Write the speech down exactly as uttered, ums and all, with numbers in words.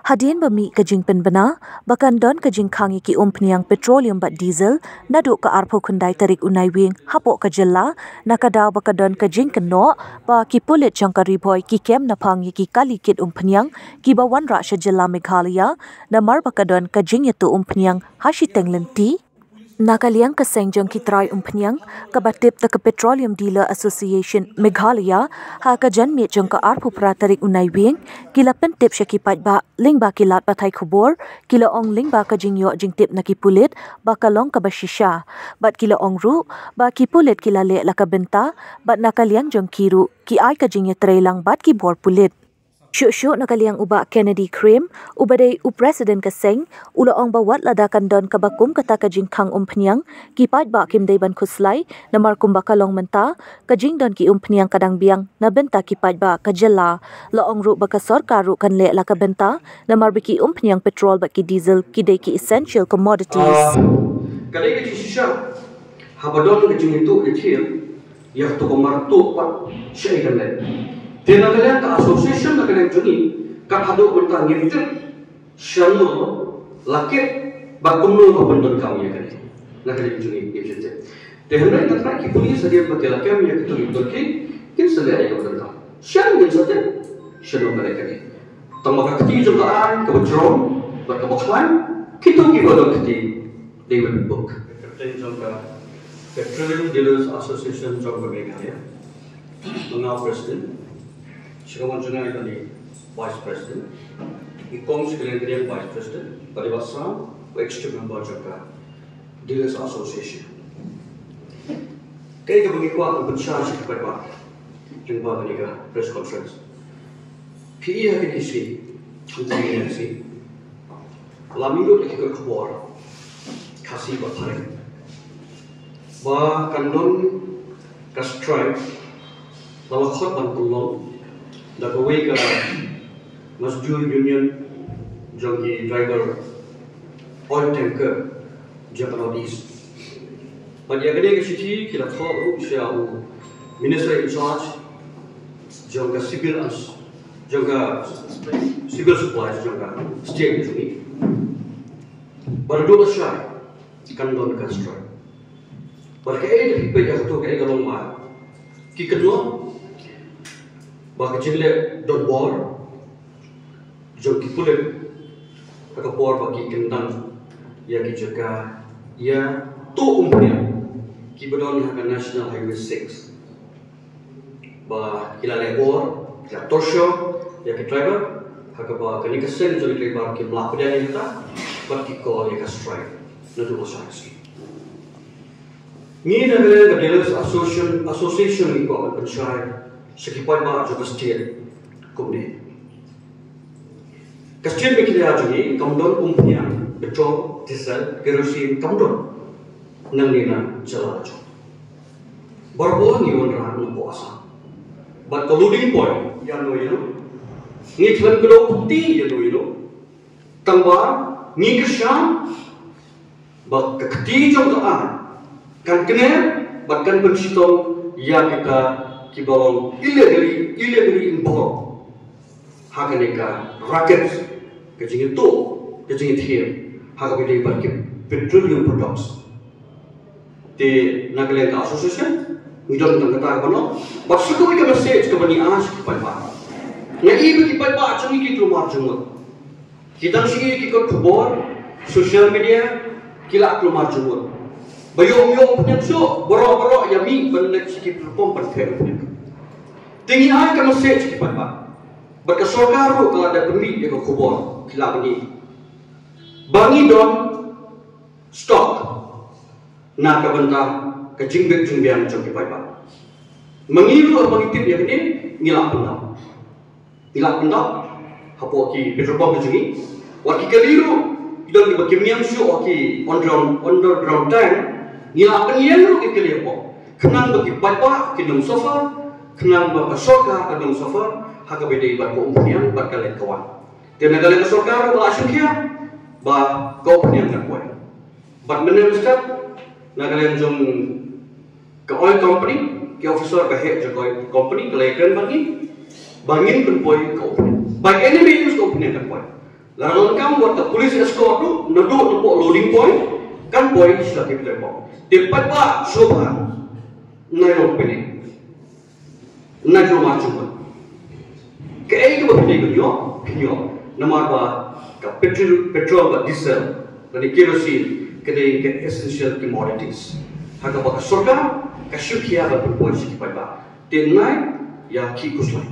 Hadien ba mih ka jingpynbna ba kan don ka jingkhang ïa ki umphniang petroleum bad diesel naduh ka arphew khyndai tarik u Naiwieng hapoh ka jylla, na ka daw ba ka don ka jingkynnoh ba ki pulit jong ka Ri Bhoi ki kem naphang ïa ki kali kit umphniang kiba wanrah sha jylla Meghalaya, namar ba ka don ka jingïathuh umphniang ha shiteng lynti. Na ka liang ka seng jong ki trai umphniang kaba tip da ka Petroleum Dealer Association Meghalaya, ha ka janmiet jong ka arphew phra tarik u Naiwieng, ki la pyntip sha ki paidbah lyngba ki lad pathai khubor, ki la ong lyngba ka jingïoh jingtip na ki pulit ba ka long kaba shisha, bad ki la ong ruh ba ki pulit ki la leh la ka bynta, bad na ka liang jong ki ruh ki ai ka jingïatreilang bad ki bor pulit. Shuh shuh na ka liang u Bah Kennedy Krim, uba dei u president ka seng, u la ong ba wat lada kan don kaba kum kata ka jingkhang umphniang, ki paidbah kim dei ban khuslai, namar kumba ka long mynta, ka jingdon ki umphniang ka dang biang na bynta ki paidbah ka jylla. La ong ruh ba ka sorkar ruh kan leh la ka bynta, namar ba ki umphniang petrol bad ki diesel ki dei ki essential commodities. Ah, ka dei ka jingshisha haba don ka jingïathuh ïathiah ïa kato ka martuh pat shaei kan leh. Te na ka liang ka association, na ka liang jong ngi, kat haduh mynta ngim tip shano la kit bad kumno la pyndonkam ïa kane. Na ka liang jong ngi ngim tip. Te hynrei tang ki pulit hadien ba ki la kem ïa kato ka jingïathuh, kin sa leh ïa ka bynta. Shen ngin sa tip shano ka leh kane. Tang ba ka kti jong ka aiñ kaba jrong bad kaba khlaiñ, kito kiba don kti dei ban bok. Ka kyrteng jong ka Petroleum Dealers Association jong ka Meghalaya. Ma nga u president, sha kamon jong nga i don i vice president, i kong sha ka liang ka liang vice president, bad i Bah Sam, u executive member jong ka Dealers Association. Kaei kaba ngi kwah ban pynshai sha ki paidbah lyngba kane ka press conference. Phi i ha kine ki sngi, ha kine ki sngi, la mih lut ha ki kot khubor Khasi bad Phareng ba kan don ka strike, la la khot ban pynlong da kawei ka Mazdoor Union jong ki driver oil tanker jong ka North East. Bad ïa kane ka shithi ki la thoh ruh sha u Minister in charge jong ka civil, jong ka civil supplies jong ka state jong ngi. Bad naduh lashai kan don ka strike. Bad kaei da phi peit ïa kato, kaei ka long, ma ki kynnoh ba ka jingleh donbor jong ki pulit ha ka por ba ki kyntang ïa ki jaka ïathuh umphniang kiba don ha ka National Highway six. Ba ki la leh bor, ki la torture ïa ki driver, ha kaba kane ka seng jong ki driver kim lah pdiang ïa kata, bad ki call ïa ka strike naduh lashai. Ngi na ka liang ka Dealers Association, Association ngi kwah ban pynshai sha ki paidbah jong ka state kumne. Ka state Meghalaya jong ngi kam don umphniang, petrol, diesel, kerosene kam don nangne na jylla jong. Barabor ngi wanrah napoh Assam. Bad ka loading point ïano ïano, ngi khlem kdew kti ïano ïano. Tangba ngi kyrshan ba ka kti jong ka aiñ kan kner bad kan pynshitom ïa kita kiba long illegally, illegally involved ha kane ka racket, ka jingïathuh, ka jingïathiah ha kaba ïadei bad ki petroleum products. Te na ka liang ka association ngi don tang kata kaba noh, bad sa kawei ka message kaba ngi ai sha ki paidbah. Nga i ba ki paidbah jong ngi ki kulmar jingmut. Ki dang shu i ki kot khubor, social media, ki la kulmar jingmut. Ba ïoh ïoh pynïap shuh, baroh baroh ïa mih ban leit sha ki platform ban phet pynïap. Te ngi ai ka message ki paidbah. Bad ka sorkar ruh ka la dep pynmih ïa ka khubor, ki la pyni ba ngi don stock na ka bynta ka jingbit jingbiang jong ki paidbah. Ma ngi ruh haba ngi tip ïa kane ngi la pyndap. Ngi la pyndap hapoh ki petrol pump jong ngi. Wat ki kali ruh ki don kiba kim ñiam shuh, wat ki underground, underground tank, ngi la pynïeng ruh ki kali hapoh. Khnang ba ki paidbah kin ym suffer, khnang ba ka sorkar kan ym suffer ha kaba ïadei bad ka umphniang bad ka leit ka wan. Te na ka liang ka sorkar ruh ka la shimkhia ba ka umphniang kan poi. Bad mynne mynstep na ka liang jong ka oil company, ki officer ba heh jong ka oil company ki la ïakren bad ngi. Ba ngin pynpoi ka opinion. By any means ka opinion kan poi. Lada donkam wat ka police escort ruh, naduh napoh loading point, kan poi sha ki petrol pump. Te paidbah sngewbha, na ïoh pynïoh. Na jong ma jong ba. Kaei kaba pynïoh, pynïoh. Namar ba ka petrol, petrol bad diesel, lane kerosene, ka dei ka essential commodities. Ha kaba ka sorkar ka shu khia ban pynpoi sha ki paidbah. Te nai ïa ki khuslai.